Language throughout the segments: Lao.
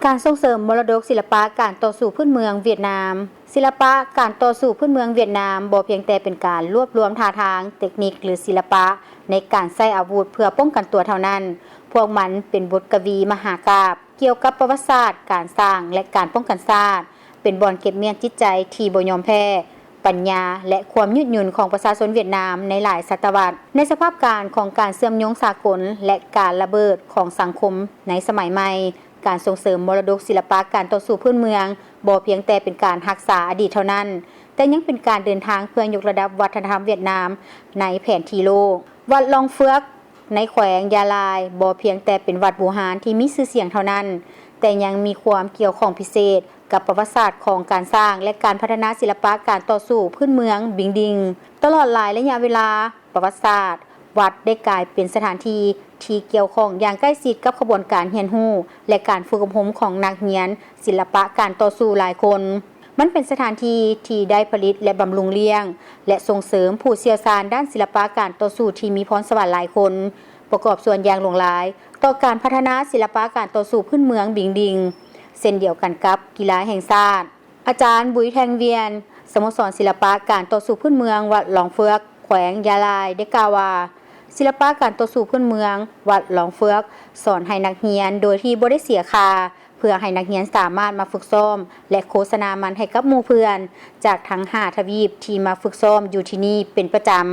ການສົ່ງເສີມມໍລະດົກສິລະປະການຕໍ່ສູ້ພື້ນເມືອງຫວຽດນາມ. ສິລະປະການຕໍ່ສູ້ພື້ນເມືອງຫວຽດນາມບໍ່ພຽງແຕ່ເປັນການລວບລວມທ່າທາງ, ເຕັກນິກ ຫຼື ສິລະປະໃນການໃຊ້ອາວຸດເພື່ອປ້ອງກັນຕົວເທົ່ານັ້ນ, ພວກມັນເປັນບົດກະວີມະຫາກາບກ່ຽວກັບປະຫວັດສາດ, ການສ້າງ ແລະ ການປ້ອງກັນຊາດ, ເປັນບ່ອນເກັບມ້ຽນຈິດໃຈທີ່ບໍ່ຍອມແພ້, ປັນຍາ ແລະ ຄວາມຍືດຫຍຸ່ນຂອງປະຊາຊົນຫວຽດນາມໃນຫຼາຍສະຕະວັດ. ໃນສະພາບການຂອງການເຊື່ອມໂຍງສາກົນ ແລະ ການລະເບີດຂອງສັງຄົມໃນສະໄໝໃໝ່, ການສົ່ງເສີມມໍລະດົກສິລະປະການຕໍ່ສູ້ພື້ນເມືອງບໍ່ພຽງແຕ່ເປັນການຮັກສາອະດີດເທົ່ານັ້ນ, ແຕ່ຍັງເປັນການເດີນທາງເພື່ອຍົກລະດັບວັດທະນະທຳຫວຽດນາມໃນແຜນທີ່ໂລກ. ວັດລອງເຟືອກ ໃນແຂວງຢາລາຍ ບໍ່ພຽງແຕ່ເປັນວັດບູຮານທີ່ມີຊື່ສຽງເທົ່ານັ້ນ, ແຕ່ຍັງມີຄວາມກ່ຽວຂ້ອງພິເສດກັບປະຫວັດສາດຂອງການສ້າງ ແລະ ການພັດທະນາສິລະປະການຕໍ່ສູ້ພື້ນເມືອງບິງດິງ. ຕະຫຼອດຫຼາຍໄລຍະເວລາປະຫວັດສາດ, ວັດໄດ້ກາຍເປັນສະຖານທີ່ທີ່ກ່ຽວຂ້ອງຢ່າງໃກ້ຊິດກັບຂະບວນການຮຽນຮູ້ ແລະ ການຝຶກອົບຮົມຂອງນັກຮຽນສິລະປະການຕໍ່ສູ້ຫຼາຍຄົນ. ມັນເປັນສະຖານທີ່ທີ່ໄດ້ຜະລິດ ແລະ ບຳລຸງລ້ຽງ ແລະ ສົ່ງເສີມຜູ້ຊ່ຽວຊານດ້ານສິລະປະການຕໍ່ສູ້ທີ່ມີພອນສະຫວັນຫຼາຍຄົນ ປະກອບສ່ວນຢ່າງຫຼວງຫຼາຍຕໍ່ການພັດທະນາສິລະປະການຕໍ່ສູ້ພື້ນເມືອງບິງດິງ, ເຊັ່ນດຽວກັນກັບກິລາແຫ່ງຊາດ. ອາຈານ ບຸຍ ແທງວຽນ, ສະໂມສອນສິລະປະການຕໍ່ສູ້ພື້ນເມືອງວັດລອງເຟືອກ ແຂວງຢາລາຍ ໄດ້ກ່າວວ່າ, ສິລະປະການຕໍ່ສູ້ພື້ນເມືອງວັດລອງເຟືອກ ສອນໃຫ້ນັກຮຽນໂດຍທີ່ບໍ່ໄດ້ເສຍຄ່າ, ເພື່ອໃຫ້ນັກຮຽນສາມາດມາຝຶກຊ້ອມ ແລະ ໂຄສະນາມັນໃຫ້ກັບໝູ່ເພື່ອນຈາກທັງຫ້າທະວີບທີ່ມາຝຶກຊ້ອມຢູ່ທີ່ນີ້ເປັນປະຈຳ.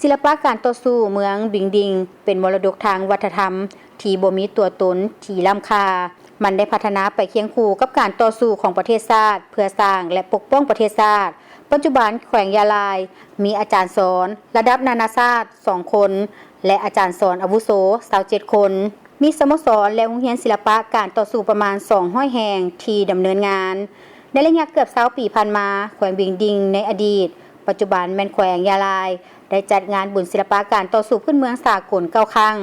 ສິລະປະການຕໍ່ສູ້ເມືອງບິງດິງ ເປັນມໍລະດົກທາງວັດທະນະທຳທີ່ບໍ່ມີຕົວຕົນທີ່ລ້ຳຄ່າ. ມັນໄດ້ພັດທະນາໄປຄຽງຄູ່ກັບການຕໍ່ສູ້ຂອງປະເທດຊາດ ເພື່ອສ້າງ ແລະ ປົກປ້ອງປະເທດຊາດ. ປັດຈຸບັນແຂວງຢາລາຍມີອາຈານສອນລະດັບນານາຊາດສອງຄົນ ແລະ ອາຈານສອນອາວຸໂສຊາວເຈັດຄົນ. ມີສະໂມສອນ ແລະ ໂຮງຮຽນສິລະປະການຕໍ່ສູ້ປະມານສອງຮ້ອຍແຫ່ງທີ່ດຳເນີນງານ. ໃນໄລຍະເກືອບຊາວປີຜ່ານມາ, ແຂວງບິງດິງໃນອະດີດ, ປັດຈຸບັນແມ່ນແຂວງຢາລາຍ ໄດ້ຈັດງານບຸນສິລະປະການຕໍ່ສູ້ພື້ນເມືອງສາກົນເກົ້າຄັ້ງ,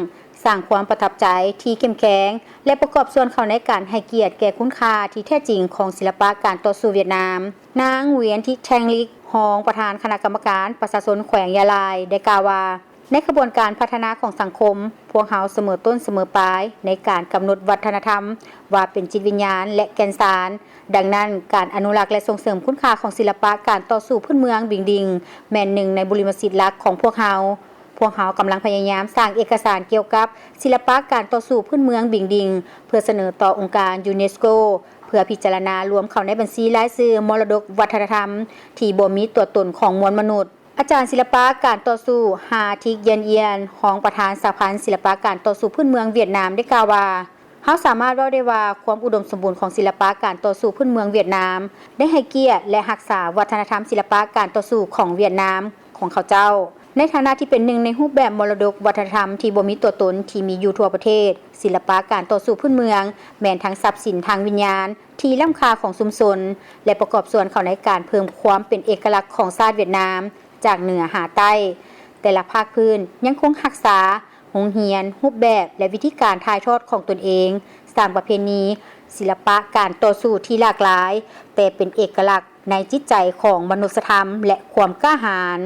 ສ້າງຄວາມປະທັບໃຈທີ່ເຂັ້ມແຂງ ແລະ ປະກອບສ່ວນເຂົ້າໃນການໃຫ້ກຽດແກ່ຄຸນຄ່າທີ່ແທ້ຈິງຂອງສິລະປະການຕໍ່ສູ້ຫວຽດນາມ. ນາງ ຫວຽນທິ ແທງລິກ, ຮອງປະທານຄະນະກຳມະການປະຊາຊົນແຂວງຢາລາຍ ໄດ້ກ່າວວ່າ, ໃນຂະບວນການພັດທະນາຂອງສັງຄົມ, ພວກເຮົາສະເໝີຕົ້ນສະເໝີປາຍໃນການກຳນົດວັດທະນະທຳວ່າເປັນຈິດວິນຍານ ແລະ ແກ່ນສານ. ດັ່ງນັ້ນ, ການອະນຸລັກ ແລະ ສົ່ງເສີມຄຸນຄ່າຂອງສິລະປະການຕໍ່ສູ້ພື້ນເມືອງບິງດິງ ແມ່ນໜຶ່ງໃນບຸລິມະສິດຫຼັກຂອງພວກເຮົາ. ພວກເຮົາກຳລັງພະຍາຍາມສ້າງເອກະສານກ່ຽວກັບສິລະປະການຕໍ່ສູ້ພື້ນເມືອງບິງດິງ ເພື່ອສະເໜີຕໍ່ອົງການຢູເນສໂກ ເພື່ອພິຈາລະນາລວມເຂົ້າໃນບັນຊີລາຍຊື່ມໍລະດົກວັດທະນະທຳທີ່ບໍ່ມີຕົວຕົນຂອງມວນມະນຸດ. ອາຈານສິລະປະການຕໍ່ສູ້ ຮາທິກ ຢຽນຢຽນ, ຮອງປະທານສະຫະພັນສິລະປະການຕໍ່ສູ້ພື້ນເມືອງຫວຽດນາມ ໄດ້ກ່າວວ່າ, ເຮົາສາມາດເວົ້າໄດ້ວ່າຄວາມອຸດົມສົມບູນຂອງສິລະປະການຕໍ່ສູ້ພື້ນເມືອງຫວຽດນາມ ໄດ້ໃຫ້ກຽດ ແລະ ຮັກສາວັດທະນະທຳສິລະປະການຕໍ່ສູ້ຂອງຫວຽດນາມຂອງເຂົາເຈົ້າ. ໃນຖານະທີ່ເປັນໜຶ່ງໃນຮູບແບບມໍລະດົກວັດທະນະທຳທີ່ບໍ່ມີຕົວຕົນທີ່ມີຢູ່ທົ່ວປະເທດ, ສິລະປະການຕໍ່ສູ້ພື້ນເມືອງ ແມ່ນທັງຊັບສິນທາງວິນຍານທີ່ລ້ຳຄ່າຂອງຊຸມຊົນ ແລະ ປະກອບສ່ວນເຂົ້າໃນການເພີ່ມຄວາມເປັນເອກະລັກຂອງຊາດຫວຽດນາມ ຈາກເໜືອຫາໃຕ້. ແຕ່ລະພາກພື້ນຍັງຄົງຮັກສາໂຮງຮຽນ, ຮູບແບບ ແລະ ວິທີການຖ່າຍທອດຂອງຕົນເອງ, ສ້າງປະເພນີສິລະປະການຕໍ່ສູ້ທີ່ຫຼາກຫຼາຍ, ແຕ່ເປັນເອກະລັກໃນຈິດໃຈຂອງມະນຸດສະທຳ ແລະ ຄວາມກ້າຫານ.